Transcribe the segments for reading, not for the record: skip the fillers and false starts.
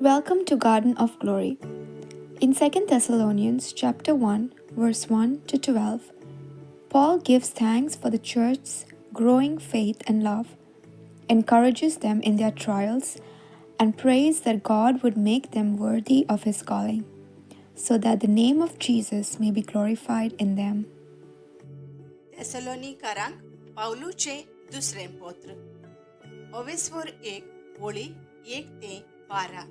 Welcome to Garden of Glory. In 2 Thessalonians chapter 1 verse 1 to 12, Paul gives thanks for the church's growing faith and love, encourages them in their trials, and prays that God would make them worthy of his calling, so that the name of Jesus may be glorified in them. थेसलोनिकारांक पावलूचें दुसरें पत्र, ओवेस्वर 1 वळी 1 ते 12.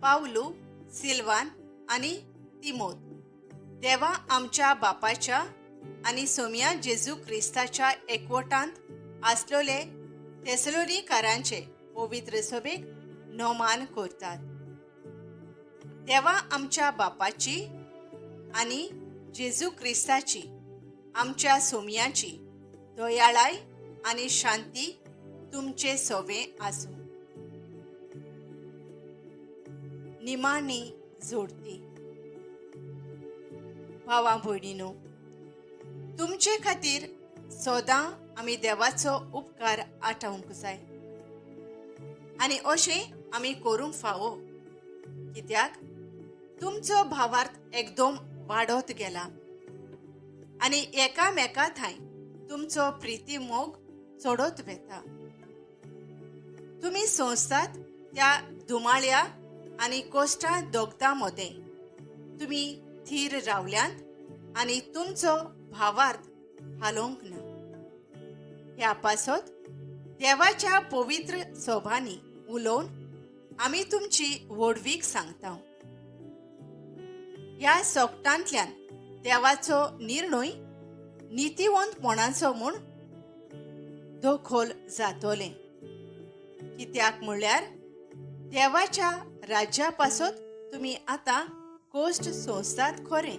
Pavlu, Salwan आनी तिमोत देवा आमच्या बापाच्या आनी सोमया जेजू क्रिस्ताच्या एकवटांत आसलेले थेसलोनिकारांचे पवित्र सभेक नोमान करतात. देवा आमच्या बापाची आनी जेजू क्रिस्ताची आमच्या सोमयाची दयाळाय आनी शांती तुमचे सोवे आसूं. निमाणी जोडती. भावा भयणीनो, तुमचे खातीर सदां आमी देवाचो उपकार आठोवंक जाय आनी अशें आमी करूंक फावो, कित्याक तुमचो भावार्थ एकदम वाडत गेला आनी एकामेका थांय तुमचो प्रिती मोग चडत वेता. तुमी सोंसतात त्या धुमाळ्या आनी कोश्टां दोगदां मदें तुमी थीर रावल्यांत आनी तुमचो भावार्थ हालोवंक ना. ह्या पासत देवाच्या पवित्र सोभांनी उलोवन आमी तुमची व्हडवीक सांगता. ह्या सोगटांतल्यान देवाचो निर्णय नितीवंतपणाचो म्हूण दखल जातलें, कित्याक म्हणल्यार देवाच्या राज्या पासत तुमी आतां कोश्ट सोंसतात खरें,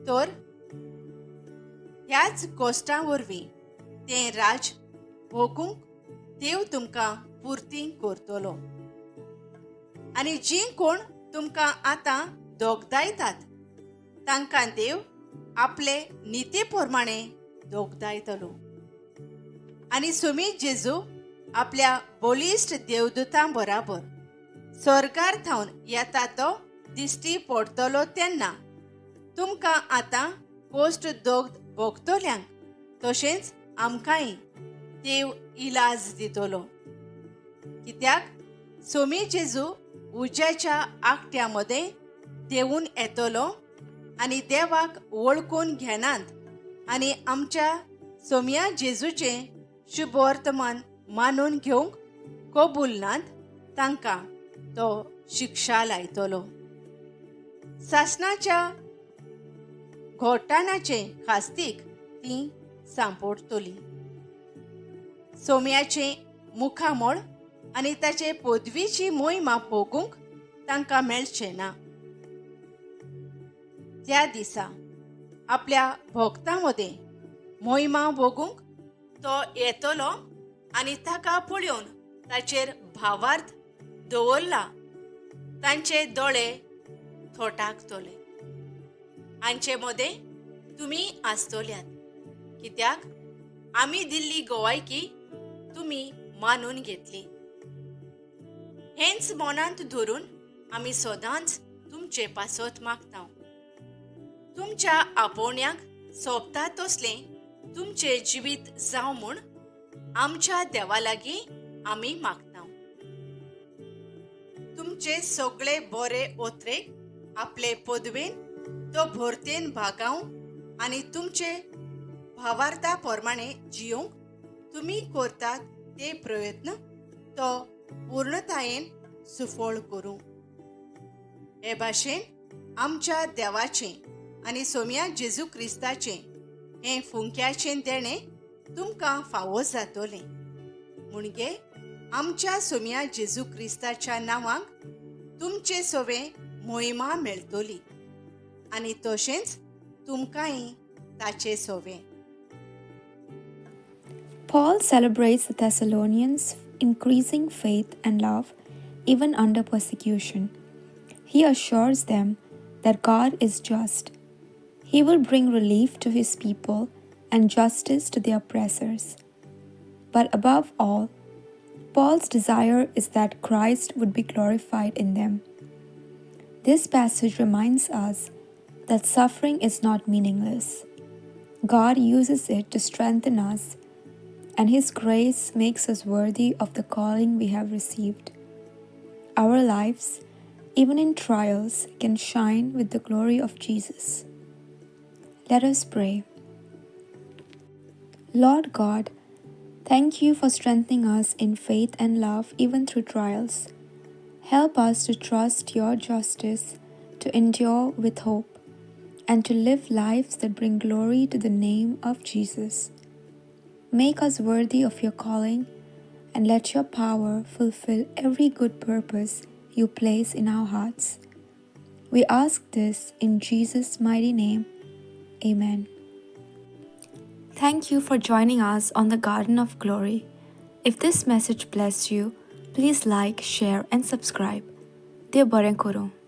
तर ह्याच कोश्टां वरवीं तें राज भोगूंक देव तुमकां पुर्ती करतलो. आनी जीं कोण तुमकां आतां दोगदायतात तांकां देव आपले निती प्रमाणे दोगदायतलो. आनी सुमी जेजू आपल्या बळिश्ट देवदूतां बराबर स्वर्गार थावन येता तो दिश्टी पडटलो तेन्ना तुमकां आतां कोश्ट दोगद भोगतल्यांक तशेंच आमकांय देव इलाज दितलो, कित्याक सोमी जेजू उज्याच्या आकट्या मदें देंवून येतलो आनी देवाक वळखून घेनात आनी आमच्या सोमया जेजूचें शुभवर्तमान मानून घेवंक कबूल नात तांकां तो शिक्षा लायतलो. सासणाच्या घोटाणाचे खास्तीक ती सांपडटली. सोम्याचें मुखामळ आनी ताचे पदवीची मोहिमा भोगूंक तांकां मेळचें ना. त्या दिसा आपल्या भोगतां मदें मोहिमा भोगूंक तो येतलो आनी ताका पळोवन ताचेर भावार्थ दवरला तांचे दोळे थोटाकतले. हांचे मदें तुमी आसतल्यात, कित्याक आमी दिल्ली गोवायकी तुमी मानून घेतली. हेंच मनांत धरून आमी सदांच तुमचे पासत मागता. तुमच्या आपोवण्याक सोबता तसलें तुमचें जिवीत जावं म्हूण आमच्या देवा लागीं आमी मागता. तुमचे सगळे बरे ओत्रेक आपले पदवेन तो भरतेन भागाव आनी तुमचे भावार्था प्रमाणे जियोंक तुमी करतात ते प्रयत्न तो पूर्णतायेन सुफळ करूं. हे भाशेन आमच्या देवाचें आनी सोमया जेजू क्रिस्ताचें हें फुंक्याचें देणें तुमकां फावो जातलें. म्हणजे आमच्या सोमया जेजू क्रिस्ताच्या नांवाक तुमचे सोवे मोहिमा मेळटली आनी तशेंच तुमकांय ताचे सोवे. Paul celebrates the Thessalonians' increasing faith and love even under persecution. He assures them that God is just. He will bring relief to his people and justice to the oppressors. But above all, Paul's desire is that Christ would be glorified in them. This passage reminds us that suffering is not meaningless. God uses it to strengthen us, and His grace makes us worthy of the calling we have received. Our lives, even in trials, can shine with the glory of Jesus. Let us pray. Lord God, thank you for strengthening us in faith and love even through trials. Help us to trust your justice, to endure with hope, and to live lives that bring glory to the name of Jesus. Make us worthy of your calling, and let your power fulfill every good purpose you place in our hearts. We ask this in Jesus' mighty name. Amen. Thank you for joining us on the Garden of Glory. If this message blessed you, please like, share, and subscribe. देव बरें करूं.